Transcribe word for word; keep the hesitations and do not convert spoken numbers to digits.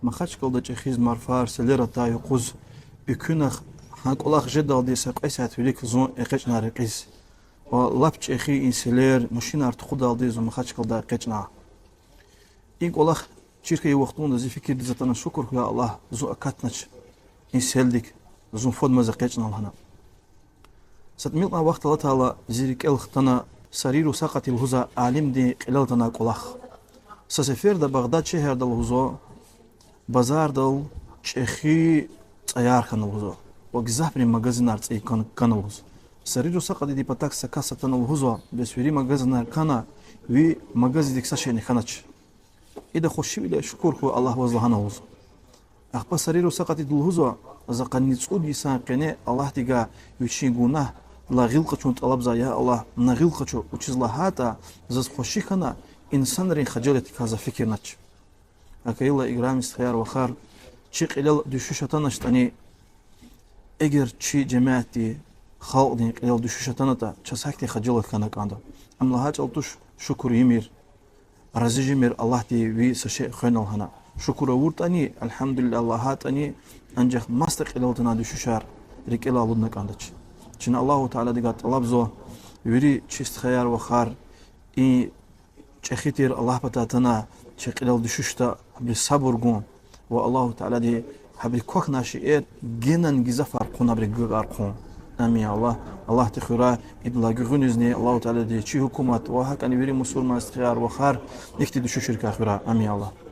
Махачкъалада чӀехиз марфар, селер атай юкъуз экуьнахъ гьа кӀвалах жедалди са кьве сят вилик зун экъечӀна рекьиз. Ва лап чӀехи и селер, машинар тухудалди зун Махачкъалада экъечӀна. И кӀвалах чир хьайи вахтунда зи фикирдиз атана, шукур хьуй, я Аллагь, зун акатнач и селдик, зун фадмаз экъечӀна лагьана. Са тӀимил кьван вахт алатайла зи рикӀел хтана Сарир Усакъати лугьузвай алимдин кьилел атанвай кӀвалах. Са сеферда Багъдад шегьерда лугьузва, базардал чӀехи цӀаяр хьана лугьузва. Ва гзафбурун магазинар цӀийи кан-, кана лугьуз. Сарир Усакъатиди патак са кас атана лугьузва, бес вири магазинар кана, ви магазиндик са шейни хьанач. Ида хвешивиле шукур хьуй Аллагь ваз лагьана лугьузва. Ахпа Сарир Усакъатиди лугьузва, за къанни цӀуд йисан къене Аллагьдивай вичин гунагьдилай гъил къачун тӀалабзава, я Аллагь, на гъил къачу, вучиз лагьайтӀа заз хвеши хьана, инсанрин хажалатдикай за фикирнач. ГьакӀ хьайила, играми стхаяр-вахар, чи кьилел дуьшуьш атаначтӀани, эгер чи жемятди халкьдин кьилел дуьшуьш атанатӀа, чаз гьахьтин хажалат хьана кӀанда. Ам лагьай чӀал туш, шукур ийимир, рази жемир Аллагьди ви са шей хвена лагьана. Шукур авуртӀани, الحمد لله лагьайтӀани, анжах маса кьилел атанвай дуьшуьшар рикӀелай алудна кӀандач. Чна Аллагьу Тааладивай тӀалабзава, вири чи стхаяр-вахар, и чӀехи тир Аллагь патай атанвай чи кьилел дуьшуьшда гьабуруз сабур гун ва Аллагьу Таалади гьабурун квахьнавай шейэр генани гзафар хъувуна, гьабурун агакьар хъувун. Амин, я Аллагь. Аллагьди хуьрай идалай гуьгъуьнизни, Аллагьу Таалади чи гьукумат ва гьакӀни вири мусурман стхаяр-вахар ихьтин дуьшуьшрикай хуьрай. Амин, я Аллагь.